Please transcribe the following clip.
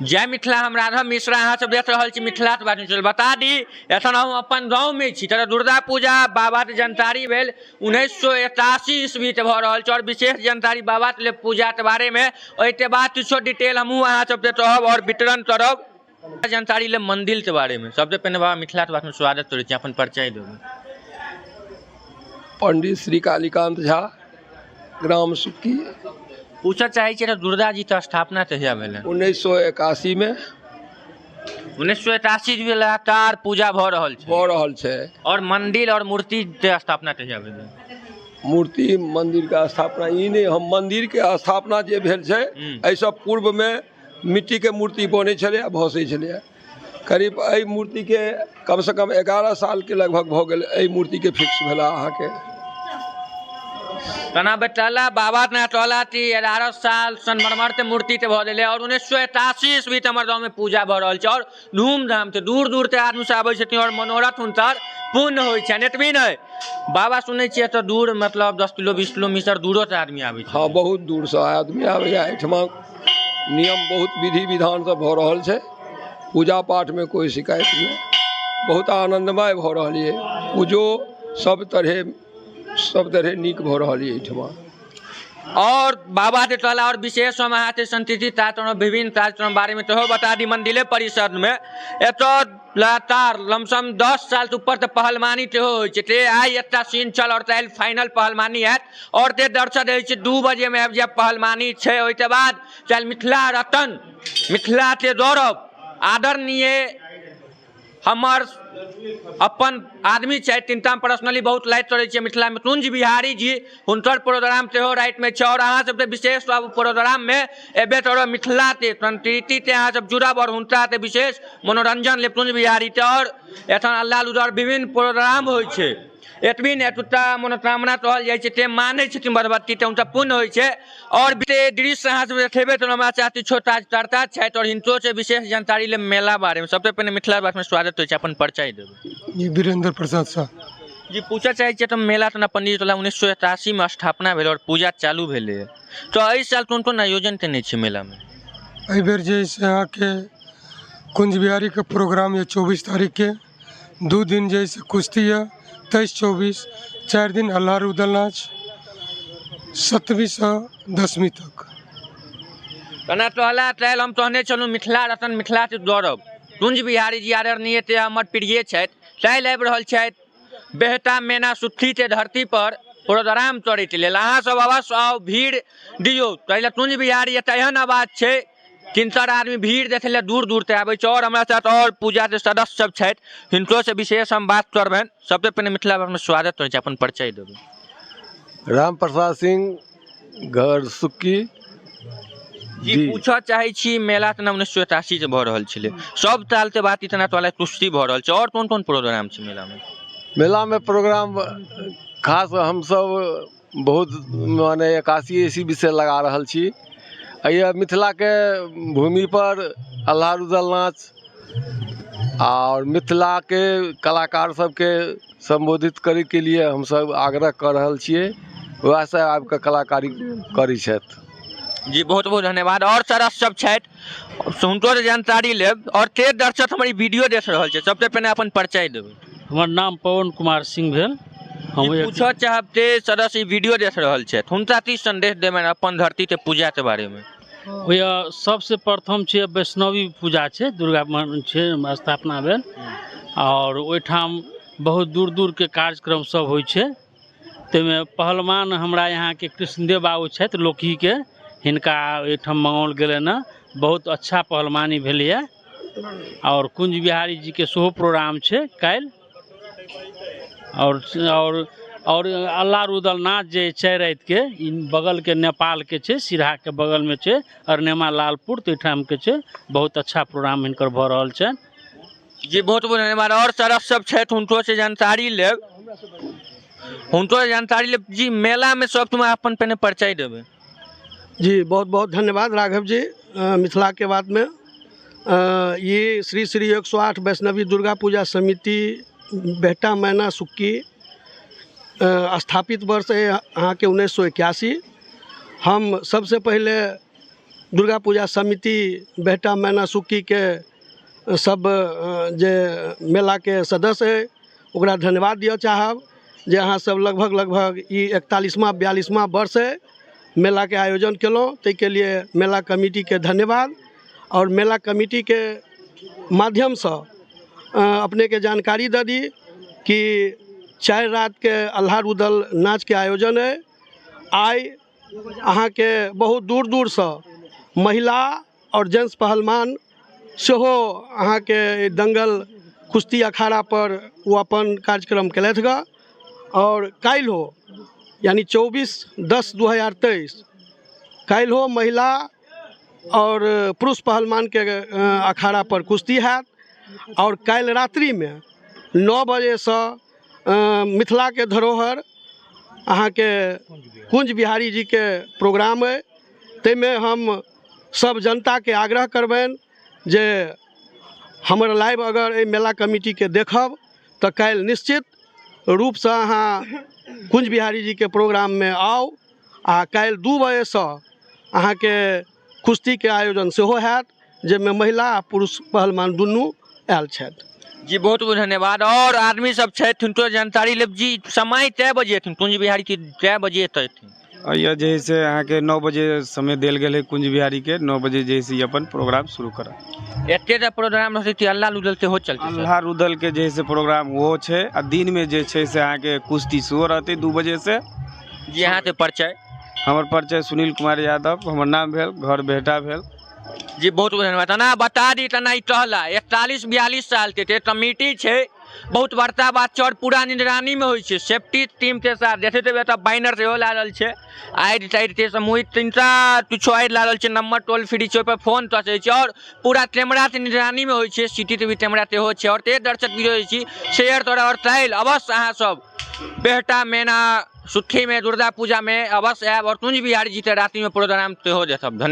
जय मिथिला। हम राघव मिश्रा, अहाँ सब देख रहल छी मिथिला के बात। चल बता दी, एखन हम अपन गाँवमे छी। तऽ दुर्गा पूजा बाबा के जानकारी भेल 1981 ईस्वी के भऽ रहल छै और विशेष जानकारी बाबा के पूजा के बारेमे। ओहिके बाद किछो डिटेल हमहूँ अहाँ सबके कहब और वितरण करब जानकारी ले मंदिर के बारेमे। सबसे पहिने बाबा, मिथिला के बातमे स्वागत करै छी, अपन परिचय देबै। पंडित श्री कालीकान्त झा, ग्राम सुक्की। पूछऽ चाहै छियै, दुर्गा जी के स्थापना कहिया भेलै? 1981मे। 1981 मे लगातार पूजा भऽ रहल छै? भऽ रहल छै। और मंदिर और मूर्ति के स्थापना कहिया भेलै? मूर्ति मन्दिरके स्थापना ई नहि, हम मन्दिरके स्थापना जे भेल छै, एहिसँ पूर्वमे मिट्टीके मूर्ति बनै छलै आ भसै छलैए। करीब एहि मूर्तिके कमसँ कम 11 सालके लगभग भऽ गेल एहि मूर्तिके फिक्स भेला अहाँके। तना बतला बाबा ने टोला ती 11 साल संगमरमर के मूर्ति के भऽ गेलै और 1981 ईस्वी के हमर गाँव में पूजा भऽ रहल छै और धूमधाम से दूर दूर के आदमी सब आबै छथिन और मनोरथ हुनकर पूर्ण होइ छनि। एतबी नहि बाबा, सुनै छियै एतऽ दूर, मतलब 10 किलो 20 किलोमीटर दूरो से आदमी आबै छै? हँ, बहुत दूरसँ आदमी आबैए। एहिठमा नियम बहुत विधि विधानसँ भऽ रहल छै। पूजा पाठमे कोइ शिकायत नहि, बहुत आनन्दमय भऽ रहल यऽ। पूजो सब तरहे नीक भऽ रहल यऽ एहिठमा। और बाबा के टोला और विशेष हम अहाँके सांस्कृतिक कार्यक्रम, विभिन्न कार्यक्रम बारे में सेहो बता दी। मंदिरे परिसर में एतऽ लगातार लमसम 10 साल से ऊपर तऽ पहलवानी सेहो होइ छै। ते आइ एकटा सीन छल और काल्हि फाइनल पहलवानी हैत और ते दर्शक रहै छै, 2 बजे मे आबि जायब, पहलवानी छै। ओहिके बाद चाहे मिथिला रतन, मिथिला के गौरव, आदरणीय हमर अपन आदमी छथि, तिनका हम पर्सनली बहुत लाइक करै छियै, मिथिलामे कुंज बिहारी जी, हुनकर प्रोग्राम सेहो रातिमे छै। और अहाँ सबके विशेष आब प्रोग्राममे एबे करब। मिथिलाके संस्कृतिके अहाँ सब जुड़ब और हुनकाके विशेष मनोरंजन लेब कुंज बिहारीके। और एखन अल्लाह लुदर विभिन्न प्रोग्राम होइ छै। एतबी नहि, एतुका मनोकामना कहल जाइ छै, ते मानै छथिन भगवती तऽ हुनका पुण्य होइ छै। और दृश्य अहाँ सब देखेबे तऽ हमरा चाची छोटा करता छथि और हिनको से विशेष जानकारी ले मेला बारे में। सबसे पहिने मिथिला बात में स्वागत होइ छै, अपन परिचय देबै। जी, वीरेंद्र प्रसाद शाह। जी, पूछऽ चाहै छियै तऽ मेला तऽ पंडित टोला 1981 मे स्थापना भेल और पूजा चालू भेलै, तऽ एहि साल कोन कोन आयोजन केने छै मेलामे? एहिबेर जे है से अहाँके कुंज बिहारीके प्रोग्राम यऽ 24 तारीखके। 2 दिन जे है से कुश्ती यऽ, 23, 24। 4 दिन अल्लाह रुदल नाच, सतवींसँ 10वीं तक। तना टहला काल्हि हम कहने छलहुँ, मिथिला रतन, मिथिला के गौरव कुंज बिहारी जी आदरणीय ते हमर प्रिय छथि, काल्हि आबि रहल छथि बेहटा मेना सुट्ठीके धरती पर प्रोग्राम करैके लेल। अहाँ सब अवश्य आउ, भीड़ दियौ। ताहि कुंज बिहारी एकटा एहन आवाज छै, तीन चारि आदमी भीड़ देखै लए दूर दूर से आबै छै। और हमरा साथ और पूजाके सदस्य सब छथि, हिनको से विशेष हम बात करबनि। सबसे पहिने मिथिला में स्वागत होइ छै, अपन परिचय देबै। राम प्रसाद सिंह, घर सुक्की। जी, पूछऽ चाहै छी, मेला तऽ 1981 से भऽ रहल छलै, सब साल के बात इतना तो कुश्ती भऽ रहल छै, और कोन कोन प्रोग्राम छै मेलामे? मेलामे प्रोग्राम खास हमसभ बहुत माने 81 ईस्वी से लगा रहल छी। एहि मिथिलाके भूमिपर आल्हा रुदल नाच आओर मिथिलाके कलाकार सबके सम्बोधित करैके लिए हमसब आग्रह कऽ रहल छियै, वएह सब आबिकऽ कलाकारी करै छथि। जी, बहुत बहुत धन्यवाद। और सदस्य सब छथि, हुनको से जानकारी लेब। और तेज दर्शक हमर ई वीडियो देख रहल छै, सबसे पहिने अपन परिचय देबै। हमर नाम पवन कुमार सिंह भेल। हम एक पूछऽ चाहब जे सदस्य ई वीडियो देख रहल छथि, हुनका की संदेश देबनि अपन धरती के पूजा के बारे में? ओहि सबसे प्रथम छै वैष्णवी पूजा छै, दुर्गा छै स्थापना भेल आओर ओहिठाम बहुत दूर दूरके कार्यक्रम सब होइ छै। ताहिमे पहलवान हमरा यहाँके कृष्णदेव बाबू छथि लोकहीके, हिनका एहिठाम मङ्गाओल गेलनि हँ। बहुत अच्छा पहलवानी भेलैए। आओर कुञ्ज बिहारी जीके सेहो प्रोग्राम छै काल्हि। आओर अल्लाह रुदल नाच जे छै रातिके, ई बगलके नेपालके छै, सिरहाके बगलमे छै अरनेमा लालपुर, तऽ ओहिठामके छै। बहुत अच्छा प्रोग्राम हिनकर भऽ रहल छनि। जी, बहुत बहुत धन्यवाद। और सदस्य सब छथि, हुनको से जानकारी लेब, हुनको से जानकारी लेब। जी, मेला में सब तुम अपन पहिने परिचय देबै। जी, बहुत बहुत धन्यवाद राघव जी। मिथिला के बात में ये श्री श्री 108 वैष्णवी दुर्गा पूजा समिति, बेहटा मैना सुक्की, स्थापित वर्ष है अहाँके 1981। हम सबसे पहले दुर्गा पूजा समिति बेहटा मैना सुक्कीके सब जे मेलाके सदस्य अइ ओकरा धन्यवाद दिअ चाहब जे अहाँ सब लगभग लगभग ई 41वां 42वां वर्ष अइ मेलाके आयोजन केलहुँ, ताहिके लिए मेला कमिटीके धन्यवाद। आओर मेला कमिटीके माध्यमसँ अपनेके जानकारी दऽ दी कि 4 रातिके अल्हा रुदल नाचके आयोजन अइ। आइ अहाँके बहुत दूर दूरसँ महिला आओर जेंट्स पहलवान सेहो अहाँके दंगल कुश्ती अखाड़ा पर ओ अपन कार्यक्रम केलथि गऽ। आओर काल्हिओ यानी 24/10/2023 काल्हिओ महिला आओर पुरुष पहलवानके अखाड़ा पर कुश्ती हैत। आओर काल्हि रात्रिमे 9 बजेसँ मिथिलाके धरोहर अहाँके कुंज बिहारी जीके प्रोग्राम अइ, ताहिमे हम सब जनताके आग्रह करबनि जे हमर लाइव अगर एहि मेला कमिटीके देखब तऽ काल्हि निश्चित रूपसँ अहाँ कुंज बिहारी जीके प्रोग्राममे आउ। आ काल्हि 2 बजेसँ अहाँके कुश्तीके आयोजन सेहो हैत, जाहिमे महिला आ पुरुष पहलवान दुनू आयल छथि। जी बहुत बहुत धन्यवाद। और आदमी सब छथि हुनको जानकारी लेब जी। समय कै बजे एथिन कुंज बिहारी के, कै बजे एतथिन? यह जे है से अहाँके 9 बजे समय देल गेल है कुंज बिहारी के, 9 बजे जे है से अपन प्रोग्राम शुरू करत। एते तऽ प्रोग्राम रहतै कि अल्लाह रुदल सेहो चलतै? अल्लाह रुदल के जे है से प्रोग्राम ओहो छै, आ दिन में जे छै से अहाँके कुश्ती सेहो रहतै 2 बजे से। जी अहाँके परिचय? हमर परिचय सुनील कुमार यादव हमर नाम भेल, घर बेहटा भेल। जी बहुत बहुत धन्यवाद। तना बता दी तना ई टहला 41-42 साल के कमिटी छै, बहुत बड़का बात छै और पूरा निगरानी में होइ छै सेफ्टी टीम के साथ। देखैत हेबै एतऽ बैनर सेहो लागल छै, आइड साइड के समूह 3टा किछो आइड लागल छै, नंबर टोल फ्री छै, ओहिपर फोन कऽ सकै छै और पूरा कैमरा के निगरानी में होइ छै, सीसीटीवी कैमरा सेहो छै। और तेज दर्शक वीडियो छी शेयर तोरा और काल्हि अवश्य अहाँ सब बेहटा मेना सुट्ठी में दुर्गा पूजा में अवश्य आयब और कुंज बिहारी जी के रात्रि में प्रोग्राम सेहो देखब। धन्यवाद।